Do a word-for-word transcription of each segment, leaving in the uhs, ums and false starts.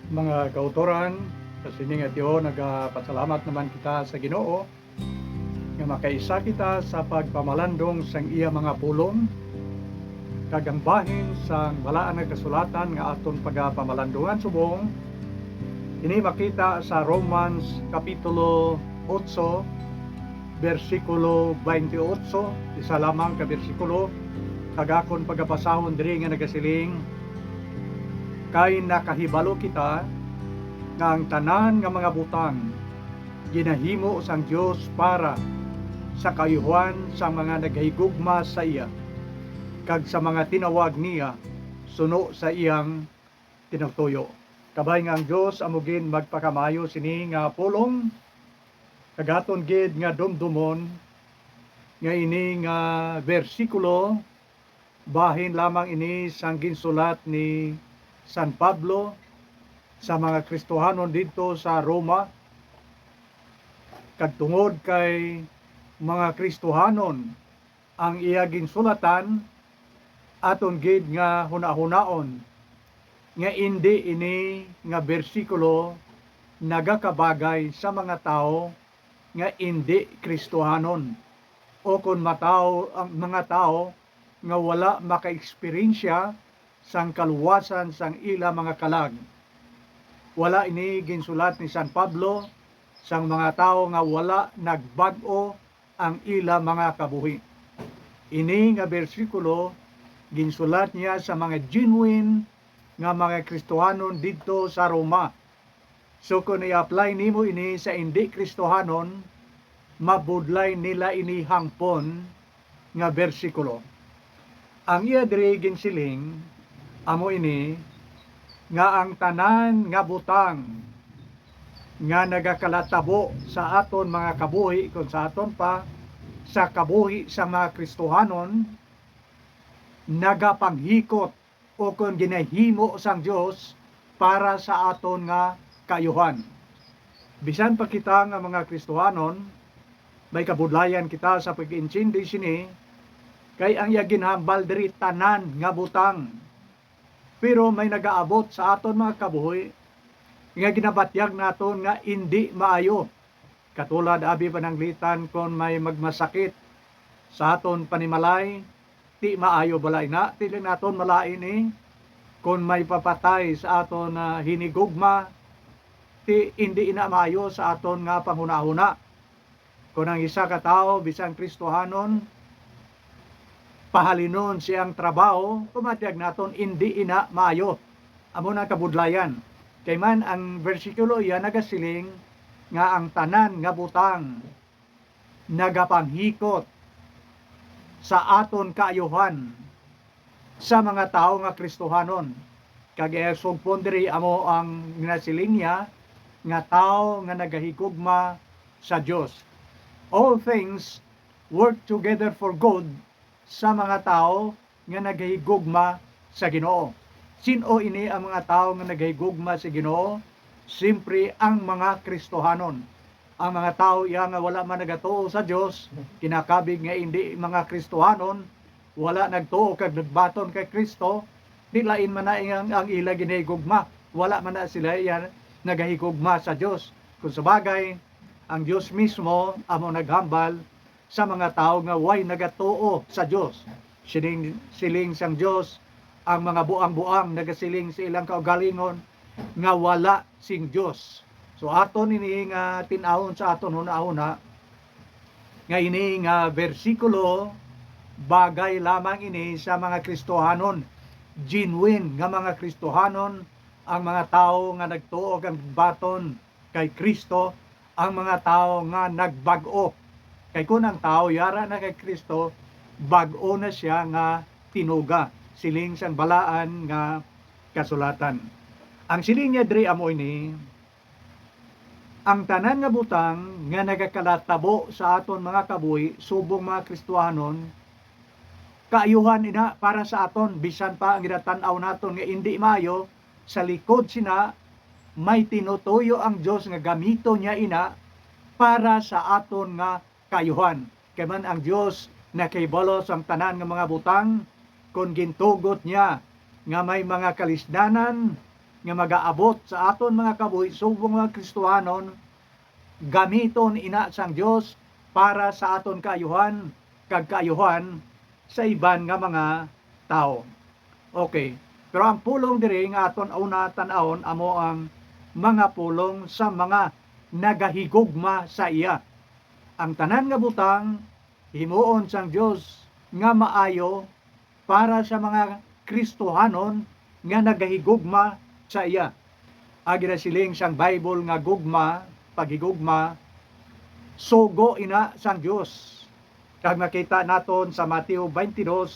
Mga kautoran, sa sini nga tion, nagapasalamat naman kita sa Ginoo nga makaisa kita sa pagpamalandong sang iya mga pulong, kag ang bahin sang Balaan nga Kasulatan nga aton pagapamalandungan subong ini makita sa Romans Kapitulo otso, bersikulo twenty-eight, isa lamang ka bersikulo, kag akon pagabasahon diri nga nagasiling, "Kay nakahibalo kita nga ang tanan nga mga butang ginahimo sang Dios para sa kaayuhan sang mga nagahigugma sa iya, kag sa mga tinawag niya suno sa iyang tinutoyo." Kabay nga ang Dios amo gid magpakamaayo sini nga pulong, kag aton gid nga dumdumon nga ini nga bersikulo bahin lamang ini sang ginsulat ni San Pablo sa mga Kristohanon didto sa Roma, kag tungod kay mga Kristohanon ang iya ginsulatan, aton gid nga hunahunaon nga indi ini nga bersikulo nagakabagay sa mga tawo nga indi Kristohanon, o kon matawo ang mga tawo nga wala makaeksperyensya sang kaluwasan sang ila mga kalag. Wala ini ginsulat ni San Pablo sang mga tawo nga wala nagbag-o ang ila mga kabuhi. Ini nga bersikulo ginsulat niya sa mga genuine nga mga Kristohanon didto sa Roma. So, kon i-apply nimo ini sa indi Kristohanon, mabudlay nila ini hangpon nga bersikulo. Ang iya diri ginsiling amo ini, nga ang tanan nga butang nga nagakalatabo sa aton mga kabuhi, kon sa aton pa, sa kabuhi sa mga Kristohanon, nagapanghikot o kon ginahimo sang Dios para sa aton nga kaayuhan. Bisan pa kita nga mga Kristohanon, may kabudlayan kita sa pag-intindi sini, kay ang iya ginhambal diri tanan nga butang. Pero may nagaabot sa aton mga kabuhi nga ginabatyag naton nga indi maayo. Katulad, abi, pananglitan, kon may magmasakit sa aton panimalay, ti maayo bala ina? Ti lang naton malain ni. Kon may papatay sa aton, ah, hinigugma, ti indi ina maayo sa aton nga panghunahuna. Kon ang isa ka tawo, bisan Kristohanon, pahalinon siyang trabaho, pamatyag naton, indi ina maayo. Amo na kabudlayan. Kay man ang bersikulo iya nagasiling nga ang tanan nga butang nagapanghikot sa aton kaayuhan sa mga tawo nga Kristohanon. Kag iya sugpon diri amo ang ginasiling niya nga tawo nga nagahigugma sa Dios. All things work together for good sa mga tawo nga nagahigugma sa Ginoo. Sin-o ini ang mga tawo nga nagahigugma sa Ginoo? Simpre, ang mga Kristohanon. Ang mga tawo iya nga wala man nagatuo sa Dios, kinakabig nga indi mga Kristohanon, wala nagtuo kag nagbaton kay Cristo, di lain man na ang, ang ila ginahigugma. Wala man na sila iya nagahigugma sa Dios. Kung sa bagay, ang Dios mismo amo naghambal sa mga tawo nga way nagatuo sa Dios. Siling, siling sang Dios, ang mga buang-buang nagasiling sa ilang kaugalingon nga wala sing Dios. So, aton ini nga tin-awon sa aton hunahuna, nga ini nga bersikulo bagay lamang ini sa mga Kristohanon, genuine nga mga Kristohanon, ang mga tawo nga nagtuo kag nagbaton kay Cristo, ang mga tawo nga nagbag-o. Kay kun ang tawo yara na kay Cristo, bag-o na sia nga tinuga, siling sang Balaan nga Kasulatan. Ang siling niya diri amo ini, ang tanan nga butang nga nagakalatabo sa aton mga kabuhi subong mga Kristohanon, kaayuhan ina para sa aton, bisan pa ang ginatan-aw naton nga indi maayo, sa likod sina, may tinutuyo ang Dios nga gamiton niya ina para sa aton nga kaayuhan. Kay man ang Dios nakahibalo sang tanan nga mga butang, kon gintugot niya nga may mga kalisdanan, nga magaabot sa aton mga kabuhi subong mga Kristohanon, gamiton ina sang Dios para sa aton kaayuhan kag kaayuhan sa iban nga mga tawo. Okay. Pero ang pulong diri nga aton una tan-awon amo ang mga pulong sa mga nagahigugma sa iya. Ang tanan nga butang himuon sang Dios nga maayo para sa mga Kristohanon nga nagahigugma sa iya. Ang ginasiling sang Bible nga gugma, paghigugma, sugo ina sang Dios. Kag makita naton sa Mateo twenty-two,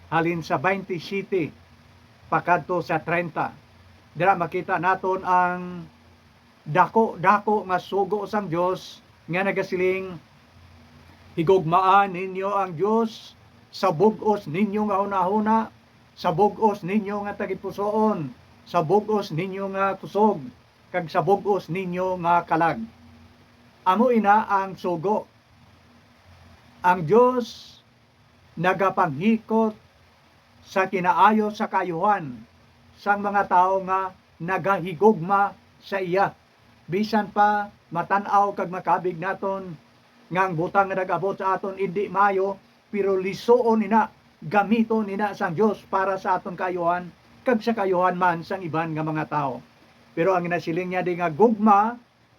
halin sa twenty-seven pakadto sa treinta. Dira makita naton ang dako-dako nga sugo sang Dios nga nagasiling, "Higugmaan ninyo ang Dios sa bug-os ninyo nga hunahuna, sa bug-os ninyo nga tagipusoon, sa bug-os ninyo nga kusog, kag sa bug-os ninyo nga kalag." Amo ina ang sugo. Ang Dios nagapanghikot sa kinaayo sa kaayuhan sang mga tawo nga nagahigugma sa iya. Bisan pa matan-aw kag makabig naton nga ang butang nga nag-abot sa aton indi maayo, pero lisuon ina, gamiton ina sang Dios para sa aton kaayuhan kag sa kaayuhan man sang iban nga mga tawo. Pero ang ginasiling niya di nga gugma,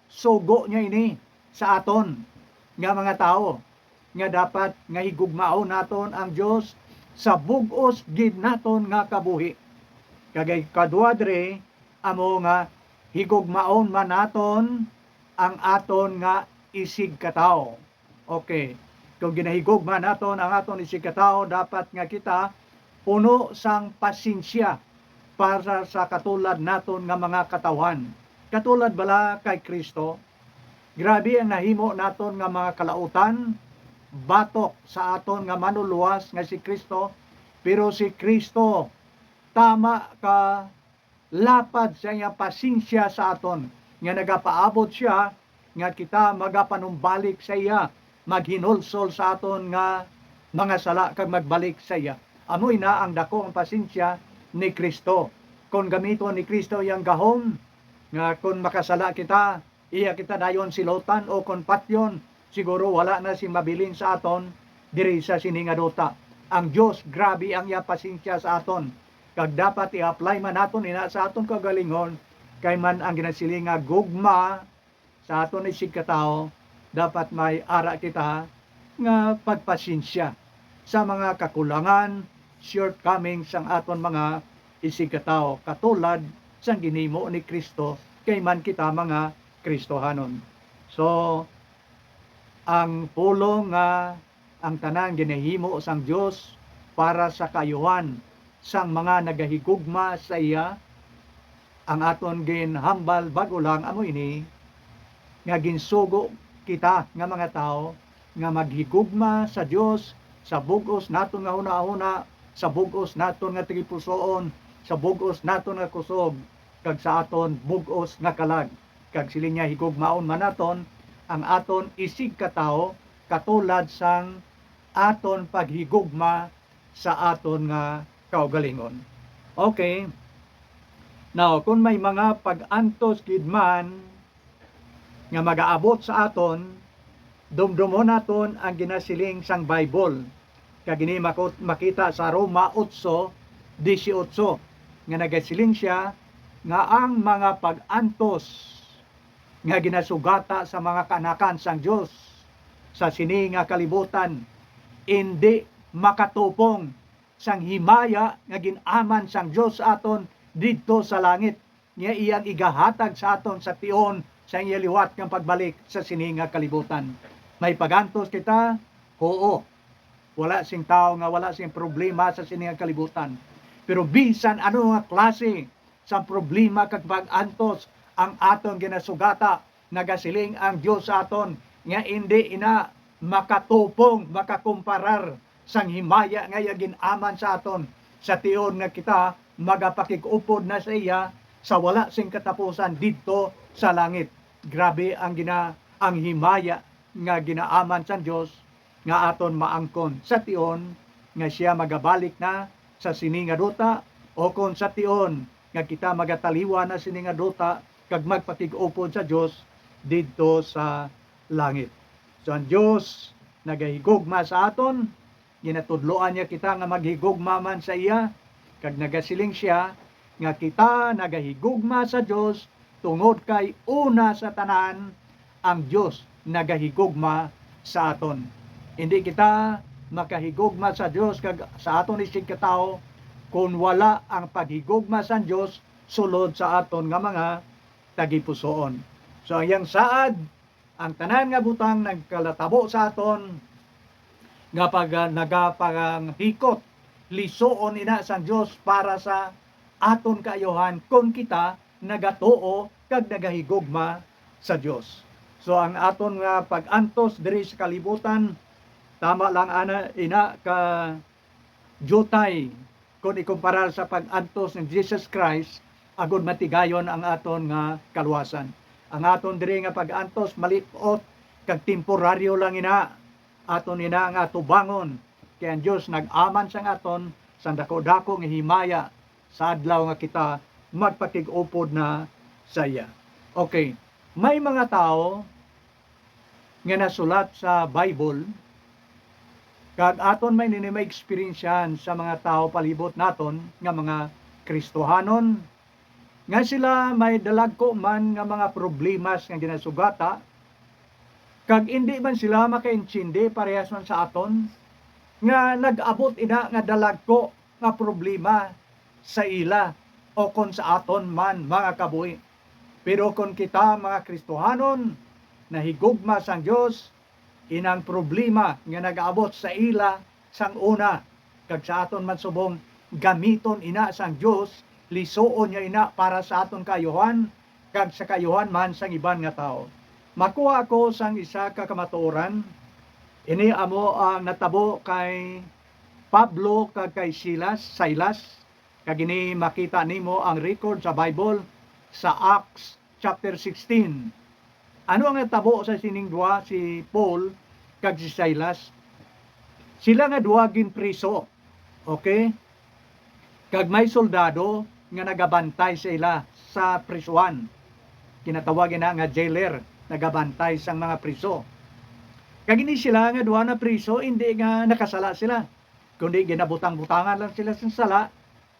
sugo niya ini sa aton nga mga tawo, nga dapat nga higugmaon naton ang Dios sa bug-os gid naton nga kabuhi. Kag ang kadua diri amo nga higugmaon man naton ang aton nga isigkatawo. Okay. Kung ginahigugma naton ang aton isigkatawo, dapat nga kita puno sang pasensya para sa katulad naton nga mga katawhan. Katulad bala kay Cristo, grabe ang nahimo naton nga mga kalautan batok sa aton nga Manlulowas nga si Cristo, pero si Cristo tama ka lapad sa iyang pasensya sa aton, nga nagapaabot sia nga kita magapanumbalik sa iya, maghinulsol sa aton nga mga sala kag magbalik sa iya. Amo ina ang dako ang pasensya ni Cristo. Kon gamiton ni Cristo iyang gahom, nga kon makasala kita, iya kita dayon silotan o kon patyon, siguro wala na sing mabilin sa aton diri sa sini nga duta. Ang Dios, grabe ang iya pasensya sa aton, kag dapat i-apply man naton ina sa aton kaugalingon, kay man ang ginasiling nga gugma sa aton isigkatawo, dapat may ara kita nga pagpasensya sa mga kakulangan, shortcomings sang aton mga isigkatawo, katulad sang ginhimo ni Cristo kay man kita mga Kristohanon. So, ang pulong nga ang tanan ginahimo sang Dios para sa kaayuhan sang mga nagahigugma sa iya. Ang aton ginhambal bag-o lang amo ini, nga ginsugo kita nga mga tawo nga maghigugma sa Dios sa bug-os naton nga hunahuna, sa bug-os naton nga tagipusoon, sa bug-os naton nga kusog, kag sa aton bug-os nga kalag. Kag siling niya, higugmaon man naton ang aton isigkatawo katulad sang aton paghigugma sa aton nga kaugalingon. Okay. Now, kung may mga pag-antos gid man nga magaabot sa aton, dumdumon naton ang ginasiling sang Bible. Kag ini makut-, makita sa Roma otso dieciocho, nga nagasiling sia nga ang mga pag-antos nga ginasugata sa mga kaanakan sang Dios sa sini nga kalibutan indi makatupong sang himaya nga gin-aman sang Dios sa aton didto sa langit, nga iyang igahatag sa aton sa tion sa iya liwat nga pagbalik sa sini nga kalibutan. May pag-antos kita? Huo. Wala sing tawo nga wala sing problema sa sini nga kalibutan. Pero bisan ano nga klase sang problema kag pag-antos ang aton ginasugata, nagasiling ang Dios sa aton nga indi ina makatupong, makakumparar sang himaya nga iya gin-aman sa aton, sa tion nga kita magapakig-upod na sa iya sa wala sing katapusan didto sa langit. Grabe ang gina-, ang himaya nga ginaaman sang Dios nga aton maangkon sa tion nga sia magabalik na sa sini nga duta, o kon sa tion nga kita magataliwan na sini nga duta kag magpakig-upod sa Dios didto sa langit. So, ang Dios nagahigugma sa aton, ginatudloan niya kita nga maghigugma man sa iya, kag nagasiling sia nga kita nagahigugma sa Dios tungod kay una sa tanan ang Dios nagahigugma sa aton. Hindi kita makahigugma sa Dios kag sa aton isigkatawo kon wala ang paghigugma sang Dios sulod sa aton nga mga tagipusoon. So, ang iyang saad, ang tanan nga butang nagkalatabo sa aton nga pag, ah, nagapanghikot, lisuon ina sang Dios para sa aton kaayuhan kon kita nagatuo kag nagahigugma sa Dios. So, ang aton nga pag-antos diri sa kalibutan, tama lang ana, ina ka diutay kon ikumparar sa pag-antos ni Jesus Christ, agod matigayon ang aton nga kaluwasan. Ang aton diri nga pag-antos malip-ot kag temporaryo lang ina. Aton ina nga atubangon, kay ang Dios nag-aman sang aton sang dako-dako nga himaya sa adlaw nga kita magpakig-upod na sa iya. Okay, may mga tawo nga nasulat sa Bible, kag aton man ini maeksperiensyahan sa mga tawo palibot naton nga mga Kristohanon, nga sila may dalagko man nga mga problemas nga ginasugata, kag indi man sila makaintindi parehas man sa aton nga nag-abot ina nga dalagko nga problema sa ila o kon sa aton man, mga kabuhi. Pero kon kita, mga Kristohanon, nahigugma sang Dios, inang problema nga nagaabot sa ila sang una, kag sa aton man subong, gamiton ina sang Dios, lisuon niya ina para sa aton kaayuhan, kag sa kaayuhan man sang iban nga tawo. Makuha ako sang isa ka kamatuoran. Ini amo ang natabo kay Pablo kag kay Silas, Silas, kag ini makita nimo ang record sa Bible sa Acts chapter sixteen. Ano ang natabo sa sining duha, si Paul kag si Silas? Sila nga duha ginpriso. Okay? Kag may soldado nga nagabantay sa ila sa prisuhan. Ginatawag ina nga jailer, nagabantay sang mga priso. Kag ini sila nga duha na priso, hindi nga nakasala sila, kundi ginabutang-butangan lang sila sang sala,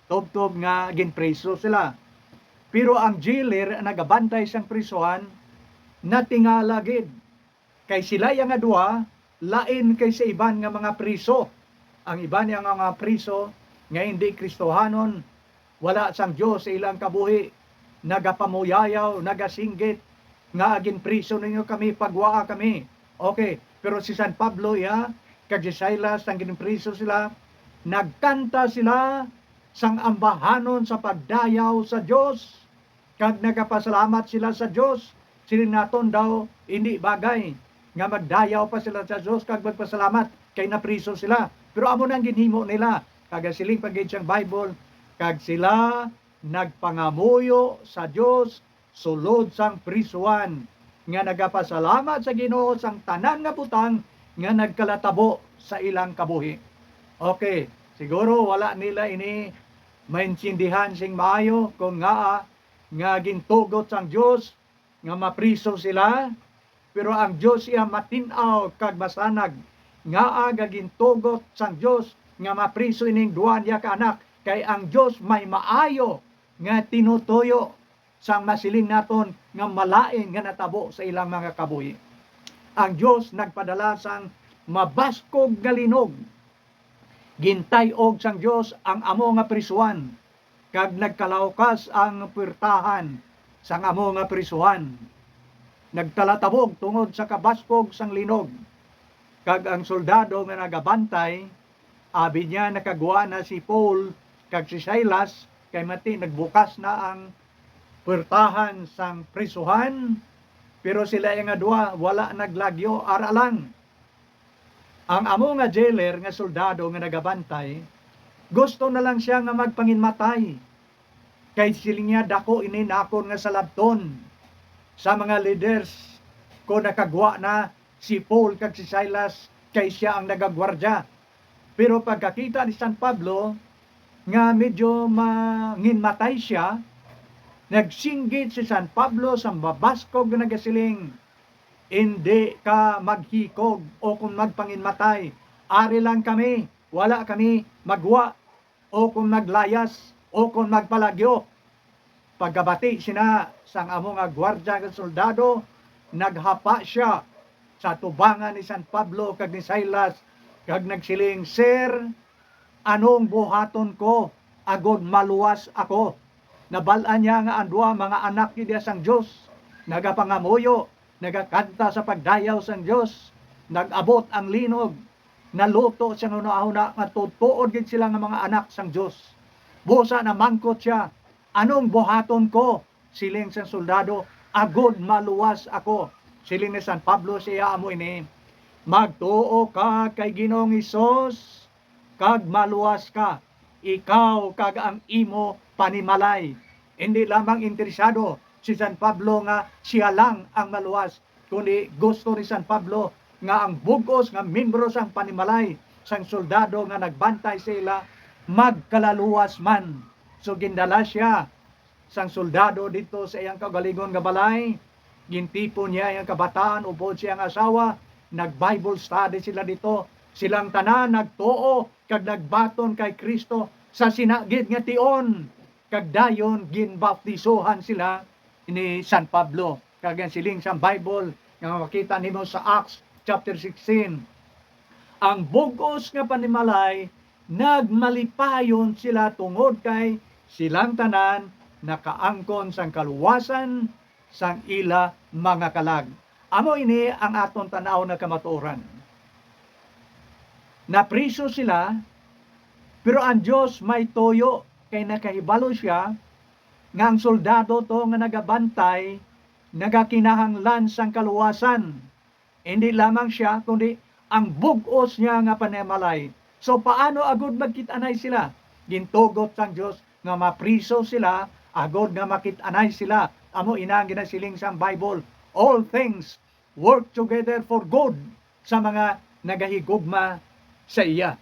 tubtob nga ginpriso sila. Pero ang jailer, ang nagabantay sang prisuhan, natingala gid. Kay sila iya nga duha, lain kay sa iban nga mga priso. Ang iban iya nga mga priso nga indi Kristohanon, wala sang Dios sa ilang kabuhi, nagapamuyayaw, nagasinggit nga, "Ginpriso ninyo kami, pagwaa kami." Okay, pero si San Pablo iya kag si Silas, ang ginpriso sila, nagkanta sila sang ambahanon sa pagdayaw sa Dios, kag nagapasalamat sila sa Dios. Siling naton daw, hindi bagay nga magdayaw pa sila sa Dios kag magpasalamat kay napriso sila. Pero amo na ang ginhimo nila. Kag siling pa gid sang Bible, kag sila nagpangamuyo sa Dios sulod sang prisuhan, nga nagapasalamat sa Ginoo sang tanan nga butang nga nagkalatabo sa ilang kabuhi. Okay, siguro wala nila ini maintindihan sing maayo kung ngaa nga gintugot sang Dios nga mapriso sila, pero ang Dios iya matin-aw kag masanag, ngaa nga gintugot sang Dios nga mapriso ining duha niya ka anak, kay ang Dios may maayo nga tinutuyo sang masiling naton nga malain nga natabo sa ilang mga kabuhi. Ang Dios nagpadala sang mabaskog nga linog. Gintay-og sang Dios ang amo nga prisuhan, kag nagkalawkas ang puwertahan sang amo nga prisuhan. Nagtalatabog tungod sa kabaskog sang linog, kag ang soldado nga nagabantay, abi niya, nakagwa na si Paul kag si Silas, kay mati nagbukas na ang puwertahan sang prisuhan, pero sila nga duha wala naglagyo, ara lang. Ang amo nga jailer nga soldado nga nagabantay, gusto na lang siya nga magpanginmatay. Kay siling niya, "Dako ini nakon nga salabton sa mga leaders kon nakagwa na si Paul kag si Silas, kay sia ang nagagwardya." Pero pagkakita ni San Pablo, nga medyo manginmatay siya, nagsinggit si San Pablo sa mabaskog nga nagasiling, "Indi ka maghikog o kon magpanginmatay. Ari lang kami, wala kami magwa o kon maglayas o kon magpalagyo." Pagkabati sina sang amo nga gwardya nga soldado, naghapa sia sa atubangan ni San Pablo kag ni Silas, kag nagsiling, "Sir, anong buhaton ko agod maluwas ako?" Nabal-an niya nga ang duha mga anak gid iya sang Dios, nagapangamuyo, nagakanta sa pagdayaw sang Dios, nag-abot ang linog, naluto siyang hunahuna nga tuod-tuod gid sila nga mga anak sang Dios. Busa namangkot sia, "Anong buhaton ko?" Siling sang soldado, "Agod maluwas ako." Siling ni San Pablo sa iya amo ini, "Magtuo ka kay Ginoong Hesus, kag maluwas ka, ikaw kag ang imo panimalay." Indi lamang interesado si San Pablo nga siya lang ang maluwas, kundi gusto ni San Pablo nga ang bug-os nga membro sang panimalay sang soldado nga nagbantay sa ila magkalaluwas man. So, gindala sia sang soldado didto sa iyang kaugalingon nga balay. Gintipon niya iyang kabataan upod sa iyang asawa. Nag-Bible study sila didto. Silang tanan nagtuo kag nagbaton kay Cristo sa sina gid nga tion, kag dayon ginbaptisohan sila ni San Pablo. Kag ang siling sang Bible nga makita nimo sa Acts chapter sixteen, ang bug-os nga panimalay, nagmalipayon sila tungod kay silang tanan nakaangkon sang kaluwasan sang ila mga kalag. Amo ini ang aton tan-aw nga kamatuoran. Napriso sila, pero ang Dios may tuyo, kay nakahibalo sia nga ang soldado to nga nagabantay nagakinahanglan sang kaluwasan. Indi lamang sia, kundi ang bug-os niya nga panimalay. So, paano agud magkit-anay sila? Gintugot sang Dios nga mapriso sila agud nga makit-anay sila. Amo ina ang ginasiling sang Bible, "All things work together for good sa mga nagahigugma sa iya."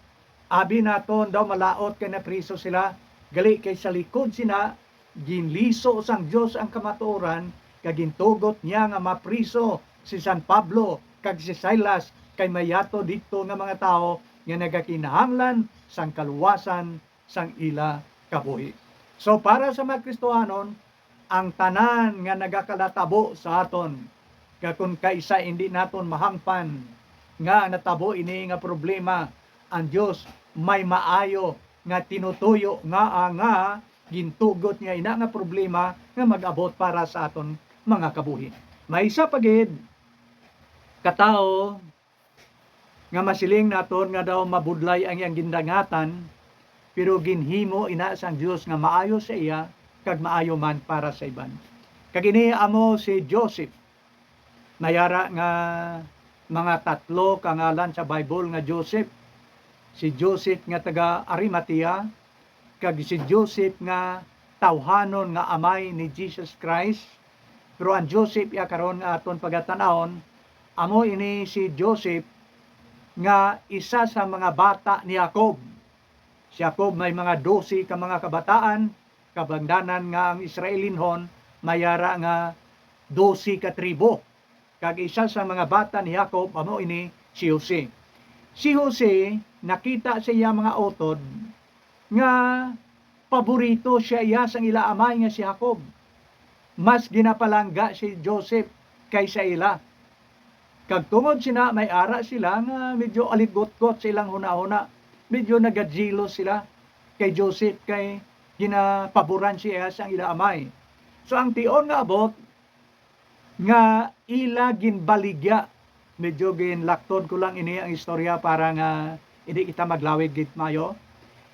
Abi naton daw malaut kay napriso sila, gali kay sa likod sina, ginliso sang Dios ang kamatuoran, kag gintugot niya nga mapriso si San Pablo kag si Silas, kay may yato didto nga mga tawo nga nagakinahanglan sang kaluwasan sang ila kabuhi. So, para sa mga Kristohanon, ang tanan nga nagakanatabo sa aton, kag kon kaisa indi naton mahangpan nga natabo ini nga problema, ang Dios may maayo nga tinutuyo nga, ah, nga gintugot niya ina nga problema nga mag-abot para sa aton mga kabuhi. May isa pa gid ka tawo nga masiling naton nga daw mabudlay ang iyang gindangatan, pero ginhimo ina sang Dios nga maayo sa iya kag maayo man para sa iban. Kag ini amo si Joseph. May ara nga mga tatlo ka ngalan sa Bible nga Joseph. Si Joseph nga taga Arimatea, kag si Joseph nga tawhanon nga amay ni Jesus Christ. Pero ang Joseph iya karon nga aton pagatan-awon, amo ini si Joseph nga isa sa mga bata ni Jacob. Si Jacob may mga dose ka mga kabataan, kabangdanan nga ang Israelinhon may ara nga dose ka tribo. Kag isa sa mga bata ni Jacob amo ini si Jose. Si Jose nakita sa iya mga utod nga paborito siya iya sang ila amay nga si Jacob. Mas ginapalangga si Joseph kaysa ila. Kag tungod sina may ara sila nga medyo aligutgot sa ilang hunahuna, medyo nagajealous sila kay Joseph kay ginapaboran siya sang ila amay. So ang tion nga abot nga ila ginbaligya. Medyo ginlaktod ko lang ini ang istorya para nga hindi kita maglawig gid mayo.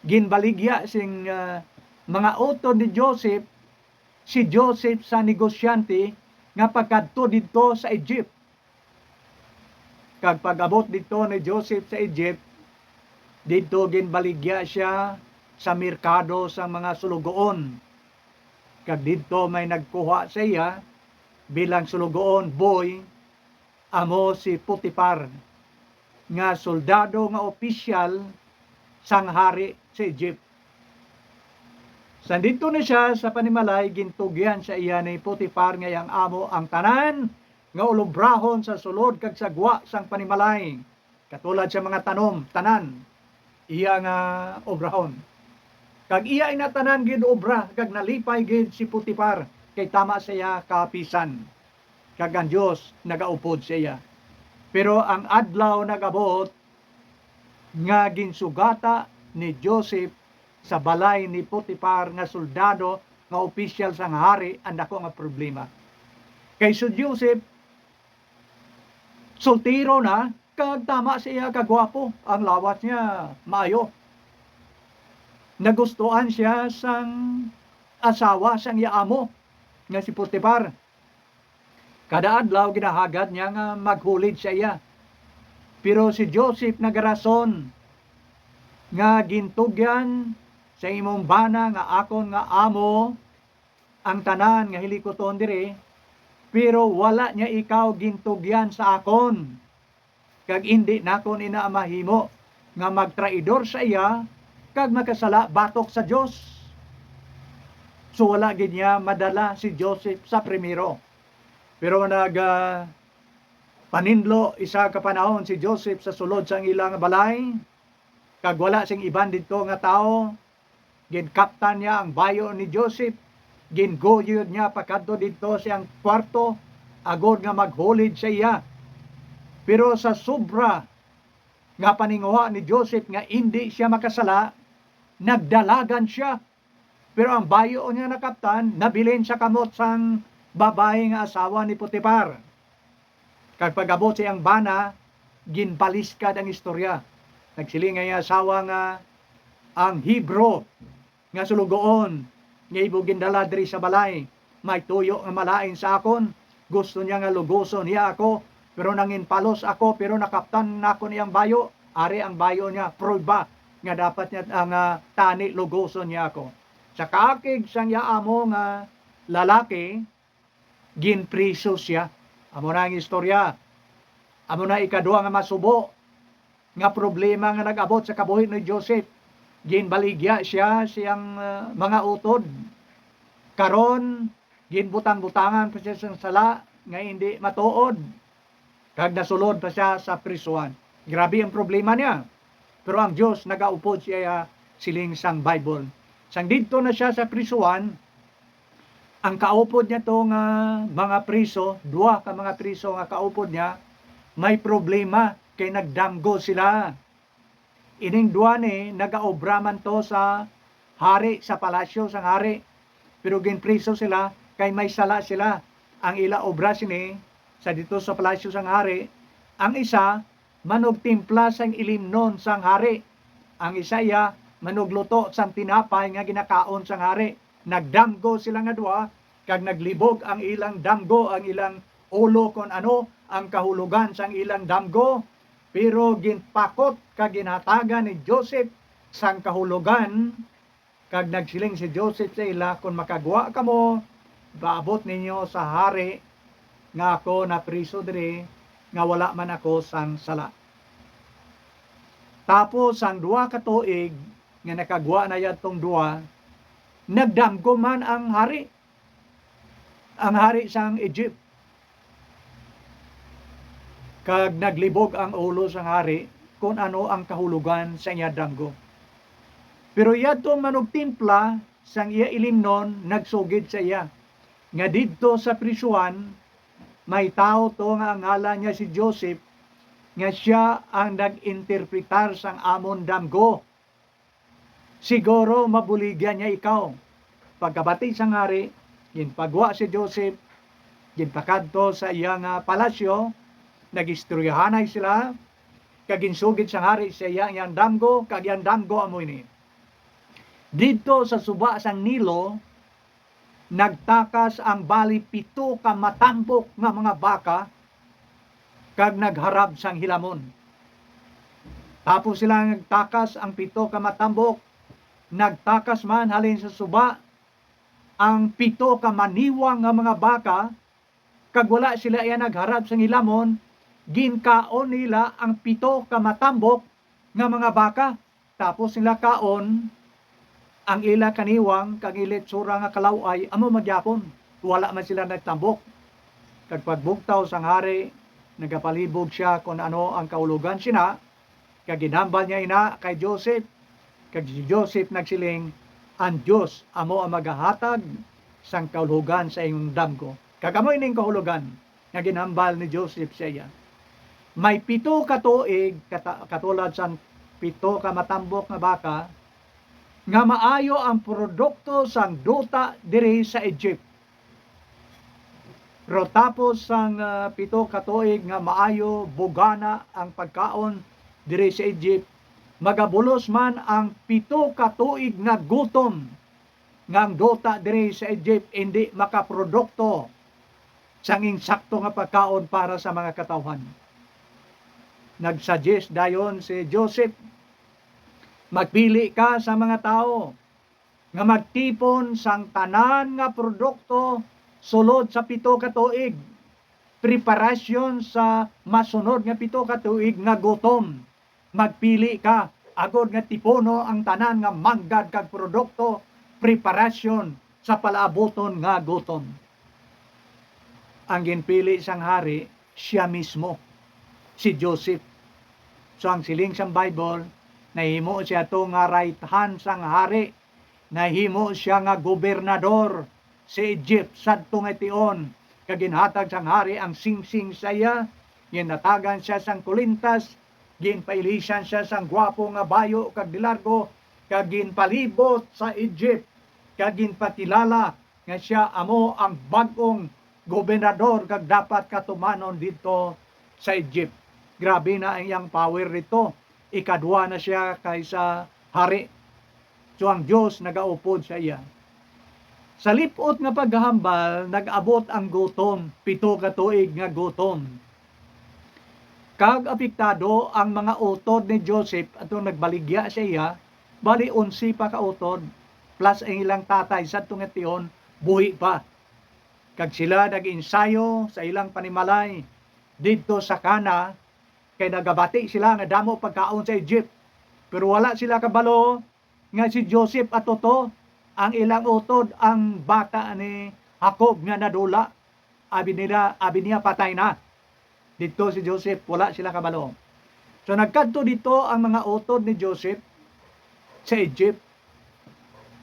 Ginbaligya sing, ah, mga utod ni Joseph, si Joseph sa negosyante nga pagkadto didto sa Egypt. Kag pag-abot didto ni Joseph sa Egypt, didto ginbaligya sia sa merkado sang mga sulugoon. Kag didto may nagkuha sa iya bilang sulugoon, boy, amo si Potifar, nga soldado nga opisyal sang hari sa Egypt. Sang didto na sia sa panimalay, gintugyan sa iya ni Potifar nga iyang amo ang tanan nga ulobrahon sa sulod kag sa gwa sang panimalay, katulad sa mga tanom, tanan iya nga obrahon. Kag iya ina tanan gid obra, kag nalipay gid si Potifar, kay tama sa iya kapisan, kag ang Dios nagaupod sa iya. Pero ang adlaw nagabot nga ginsugata ni Joseph sa balay ni Potifar nga soldado, nga opisyal sang hari, ang dako nga problema. Kay si Joseph, soltero na, kag tama sa iya kagwapo, ang lawas niya maayo. Nagustuhan siya sang asawa sang iya amo, nga si Potifar. Kada adlaw ginahagad niya nga maghulid sa iya. Pero si Joseph nagarason nga, "Gintugyan sa imong bana nga akon nga amo ang tanan nga hilikuton diri, pero wala niya ikaw gintugyan sa akon." Kag indi nakon ina mahimo nga magtraidor sa iya kag makasala batok sa Dios. So, wala gid niya madala si Joseph sa primero. Pero nag, ah, panindlo isa ka panahon si Joseph sa sulod sang ila nga balay, kag wala sing iban didto nga tawo. Ginkaptan niya ang bayo ni Joseph, ginguyod niya pakadto didto sa iyang kwarto, agod nga maghulid sa iya. Pero sa sobra nga paninguha ni Joseph nga indi sia makasala, nagdalagan sia. Pero ang bayo niya nakaptan, nabilin sa kamot sang babayi nga asawa ni Potifar. Kag pag-abot sa iyang bana, ginbaliskad ang istorya. Nagsiling ang iyang asawa nga ang Hebro nga sulugoon nga imo gindala diri sa balay may tuyo nga malain sa akon. Gusto niya nga lugoson niya ako, pero nanginpalos ako, pero nakaptan nakon iyang bayo. Ari ang bayo niya, prueba nga dapat niya, ah, nga tani lugoson niya ako. Sa kaakig sang iya amo nga lalaki, ginpriso sia. Amo na ang istorya. Amo na ikadua nga masubo nga problema nga nag-abot sa kabuhi ni Joseph. Ginbaligya sia siyang, ah, mga utod. Karon, ginbutang-butangan pa sia sang sala nga indi matuod, kag nasulod pa sia sa prisuhan. Grabe ang problema niya. Pero ang Dios nagaupod siya, siling sang Bible. Sang didto na sia sa prisuhan, ang kaupod niya to nga mga priso, duha ka mga priso nga kaupod niya, may problema kay nagdamgo sila. Ining duha ni nagaobra man to sa hari, sa palasyo sang hari, pero ginpriso sila kay may sala sila. Ang ila obra sini sa dito sa palasyo sang hari, ang isa manugtimpla sang ilimnon sang hari, ang isa iya manugluto sang tinapay nga ginakaon sang hari. Nagdamgo sila nga duha, kag naglibog ang ilang damgo, ang ilang ulo, kon ano ang kahulogan sang ilang damgo. Pero ginpakot kag ginhatagan ni Joseph sang kahulogan, kag nagsiling si Joseph sa ila, "Kon makagwa kamo, paabot ninyo sa hari nga ako napriso diri, nga wala man ako sang sala." Tapos sang duha ka tuig nga nakagwa na yadtong duha, nagdamgo man ang hari, ang hari sang Egypt, kag naglibog ang ulo sang hari kon ano ang kahulogan sa iya damgo. Pero yadtong manugtimpla sang iya ilimnon nagsugid sa iya nga didto sa prisuhan may tawo to nga ang ngalan niya si Joseph, nga sia ang nag-interpretar sang amon damgo. Siguro mabuligyan niya ikaw. Pagkabati sang hari, ginpagwa si Joseph, ginpakadto sa iya nga palasyo, nag-istoryahanay sila, kag ginsugid sang hari sa iya iyang damgo, kag iyang damgo amo ini. Didto sa suba sang Nilo, nagtakas ang bali pito ka matambok nga mga baka kag nagharab sang hilamon. Tapos sila nagtakas ang pito ka matambok, nagtakas man halin sa suba ang pito ka maniwang nga mga baka, kag wala sila iya nagharab sang hilamon, ginkaon nila ang pito ka matambok nga mga baka. Tapos nila kaon Ang ila kaniwang kag ila itsura nga kalaw-ay amo man gihapon. Wala man sila nagtambok. Kag pagbugtaw sang hari, nagapalibog sia kon ano ang kahulogan sina, kag ginhambal niya ina kay Joseph. Kag si Joseph nagsiling, "Ang Dios amo ang magahatag sang kahulogan sa inyong damgo." Kag amo ining kahulogan nga ginhambal ni Joseph sa iya. May pito ka tuig, kata-, katulad sang pito ka matambok nga baka, nga maayo ang produkto sang duta diri sa Egypt. Pero tapos sang, ah, pito ka tuig nga maayo, bugana ang pagkaon diri sa Egypt, magabulos man ang pito ka tuig nga gutom, nga ang duta diri sa Egypt indi makaprodukto sang insakto nga pagkaon para sa mga katawhan. Nagsuggest dayon si Joseph, "Magpili ka sa mga tawo nga magtipon sang tanan nga produkto sulod sa pito ka tuig, preparasyon sa masunod nga pito ka tuig nga gutom. Magpili ka agod nga tipuno ang tanan nga manggad kag produkto, preparasyon sa palaabuton nga gutom." Ang ginpili sang hari, sia mismo, si Joseph. So, ang siling sang Bible, nahimo sia to nga right hand sang hari, nahimo sia nga gobernador sa Egypt sadto nga tion, kag ginhatag sang hari ang singsing sa iya, ginhatagan sia sang kulintas, ginpailisan sia sang gwapo nga bayo kag dilargo, kag ginpalibot sa Egypt, kag ginpakilala nga sia amo ang bag-ong gobernador kag dapat katumanon didto sa Egypt. Grabe na ang iyang power didto. Ikadua na sia kaysa hari. So, ang Dios nagaupod sa iya. Sa lip-ot nga paghambal, nag-abot ang gutom, pito ka tuig nga gutom. Kag apektado ang mga utod ni Joseph atong nagbaligya sa iya, bali onse pa ka utod, plus ang ilang tatay sadto nga tion, buhi pa. Kag sila nag-ensayo sa ilang panimalay didto sa Cana, kay nagabati sila nga damo pagkaon sa Egypt. Pero wala sila kabalo nga si Joseph ato to ang ilang utod, ang bata ni Jacob nga nadula. Abi nila, abi niya, patay na. Didto si Joseph, wala sila kabalo. So, nagkadto didto ang mga utod ni Joseph sa Egypt.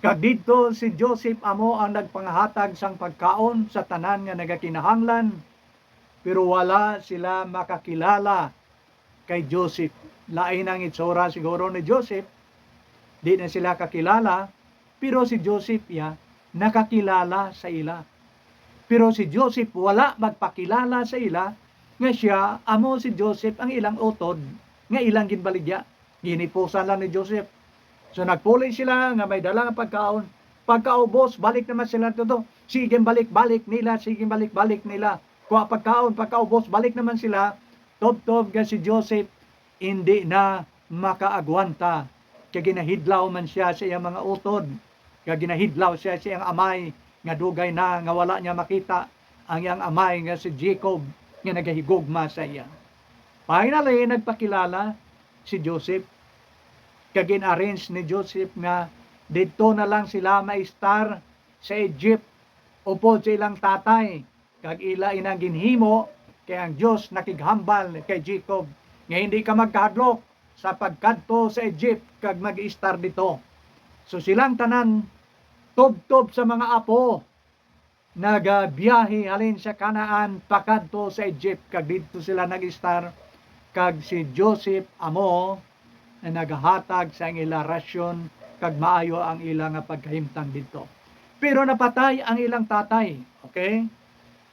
Kag didto si Joseph amo ang nagpangahatag sang pagkaon sa tanan nga nagakinahanglan, pero wala sila makakilala kay Joseph. Lain ang itsura siguro ni Joseph. Di na sila kakilala, pero si Joseph iya nakakilala sa ila. Pero si Joseph wala magpakilala sa ila nga sia amo si Joseph ang ilang utod nga ilang ginbaligya. Ginipusan lang ni Joseph. So, nagpuli sila nga may dala nga pagkaon. Pagkaubos, balik naman sila dito. Sige, balik-balik nila, sige, balik-balik nila. Kuha pagkaon, pagkaubos, balik naman sila. Tubtob nga si Joseph, hindi na makaagwanta. Kay ginahidlaw man sia sa iyang mga utod, kag ginahidlaw sia sa iyang amay, nga dugay na nga wala niya makita ang iyang amay nga si Jacob nga nagahigugma sa iya. Finally, nagpakilala si Joseph, kag gin-arrange ni Joseph nga didto na lang sila maistar sa Egypt upod sa ilang tatay, kag ila inang ginhimo, kay ang Dios nakighambal kay Jacob nga hindi ka magkahadlok sa pagkadto sa Egypt kag mag-istar dito. So, silang tanan tubtob sa mga apo nagabiyahe halin sa Canaan pakadto sa Egypt, kag didto sila nag-istar, kag si Joseph amo nga nagahatag sa ila rasyon, kag maayo ang ila nga pagkahimtang didto. Pero napatay ang ilang tatay, okay?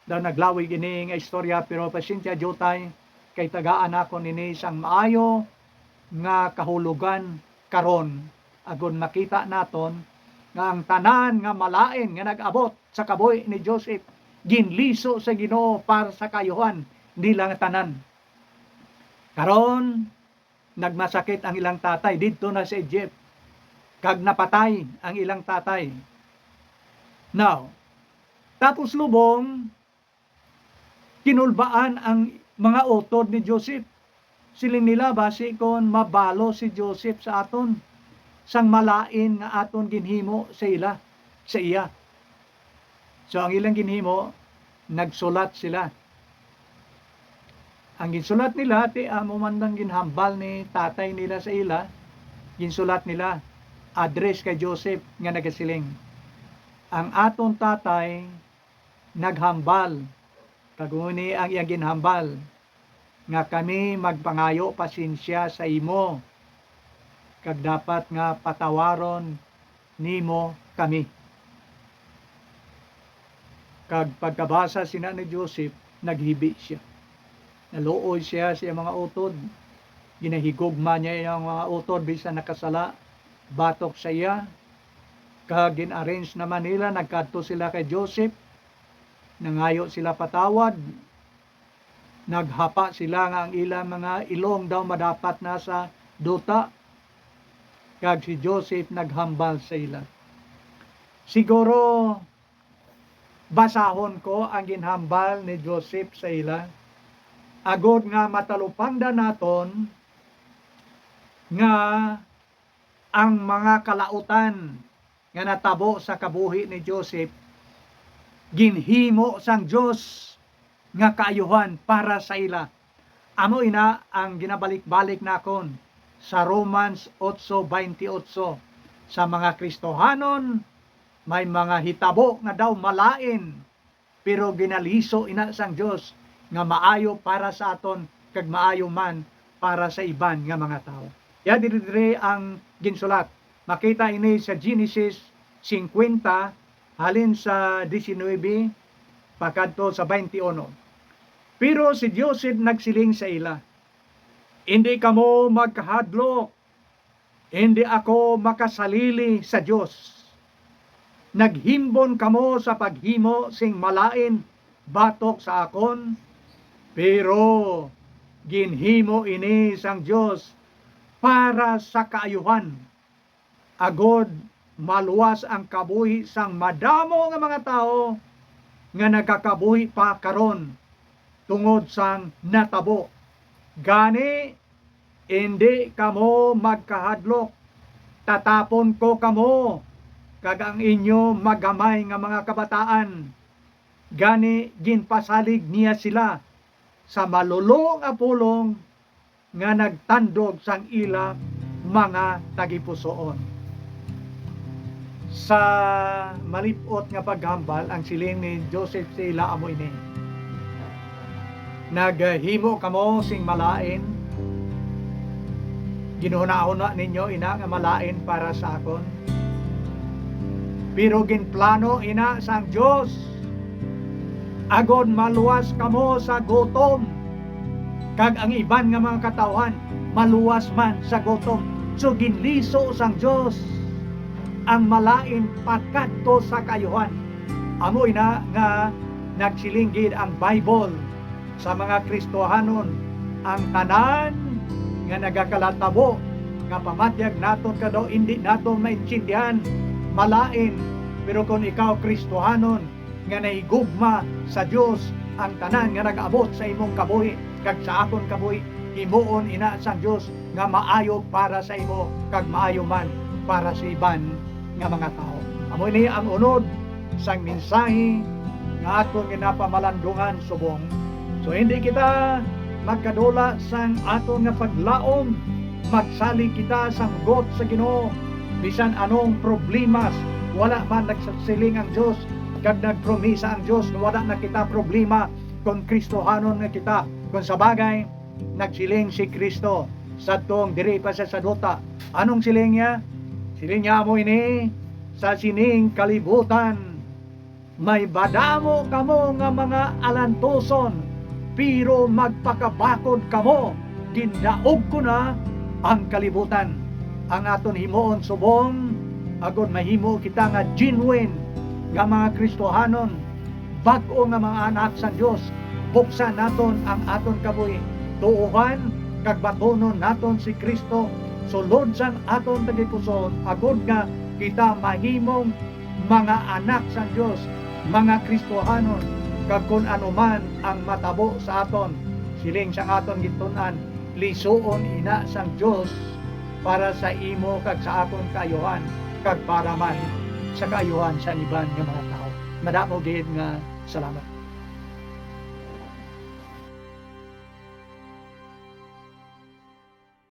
Daw naglawig ini nga istorya, pero pasensya, diutay, kay tagaan nako nini sang maayo nga kahulogan karon, agod makita naton nga ang tanan nga malain nga nag-abot sa kabuhi ni Joseph ginliso sa Ginoo para sa kaayuhan nila nga tanan. Karon, nagmasakit ang ilang tatay didto na sa Egypt, kag napatay ang ilang tatay. Now, tapos lubong, kinulbaan ang mga utod ni Joseph. Siling nila, "Basi kon mabalo si Joseph sa aton, sang malain nga aton ginhimo sa ila, sa iya. So, ang ilang ginhimo, nagsulat sila. Ang ginsulat nila, ti amo man ang ginhambal ni tatay nila sa ila, ginsulat nila, address kay Joseph nga nagasiling, "Ang aton tatay naghambal, kag amo ni ang iyang ginhambal, nga kami magpangayo pasensya sa imo, kag dapat nga patawaron nimo kami." Kag pagkabasa sina ni Joseph, naghibi sia. Naluoy sia sa iyang mga utod. Ginahigugma niya iyang mga utod bisan nakasala batok sa iya. Kag gin-arrange naman nila, nagkadto sila kay Joseph, nangayo sila patawad. Naghapa sila nga ang ilang mga ilong daw madapat na sa duta, kag si Joseph naghambal sa ila. Siguro basahon ko ang ginhambal ni Joseph sa ila, agod nga matalupangdan naton nga ang mga kalautan nga natabo sa kabuhi ni Joseph ginhimo sang Dios nga kaayuhan para sa ila. Amo ina ang ginabalik-balik nakon sa Romans eight twenty-eight, sa mga Kristohanon may mga hitabo nga daw malain, pero ginaliso ina sang Dios nga maayo para sa aton kag maayo man para sa iban nga mga tawo. Ya diri, diri ang ginsulat. Makita ini sa Genesis fifty, halin sa diecinuebe pakadto sa twenty-one. Pero si Joseph nagsiling sa ila, "Indi kamo magkahadlok. Indi ako makasalili sa Dios. Naghimbon kamo sa paghimo sing malain batok sa akon, pero ginhimo ini sang Dios para sa kaayuhan, agod maluwas ang kabuhi sang madamo nga mga tawo nga nagakabuhi pa karon tungod sang natabo. Gani, indi kamo magkahadlok. Tatapon ko kamo kag ang inyo magamay nga mga kabataan." Gani, ginpasalig niya sila sa malulo nga pulong nga nagtandog sang ila mga tagipusoon. Sa malip-ot nga paghambal, ang siling ni Joseph sa ila amo ini, "Naghimo kamo sing malain. Ginhunahuna ninyo ina nga malain para sa akon. Pero ginplano ina sang Dios agod maluwas kamo sa gutom, kag ang iban nga mga katawhan maluwas man sa gutom." So, ginliso sang Dios ang malain pakadto sa kaayuhan. Amo ina nga nagsiling gid ang Bible sa mga Kristohanon, ang tanan nga nagakalatabo nga pamatyag naton kadaw indi naton maintindihan, malain. Pero kon ikaw Kristohanon nga nahigugma sa Dios, ang tanan nga nag-abot sa imong kabuhi kag sa akon kabuhi, himuon ina sang Dios nga maayo para sa imo kag maayo man para sa iban nga mga tawo. Amo ini ang unod sang mensahe nga aton ginapamalandungan subong. So, hindi kita magkadula sang aton nga paglaom. Magsalig kita sa hugot sa Ginoo. Bisan anong problemas, wala man nagsiling ang Dios kag nagpromisa ang Dios nga wala na kita problema kon Kristohanon nga kita. Kon sa bagay, nagsiling si Kristo sadtong diri pa siya sa duta. Anong siling niya? Siling niya, "Amo ini, sa sining kalibutan may madamo kamo nga mga alantuson, pero magpakabakod kamo, gindaog ko na ang kalibutan." Ang aton himuon subong, agod mahimo kita nga genuine nga mga Kristohanon, bag-o nga mga anak sang Dios, buksan naton ang aton kabuhi, tuohan kag batunon naton si Kristo sulod sang aton tagipusoon, agod nga kita mahimong mga anak sang Dios, mga Kristohanon, kag kon ano man ang matabo sa aton, siling sang aton gintun-an, lisuon ina sang Dios para sa imo kag sa akon kaayuhan, kag para man sa kaayuhan sa iban nga mga tawo. Madamo gid nga salamat.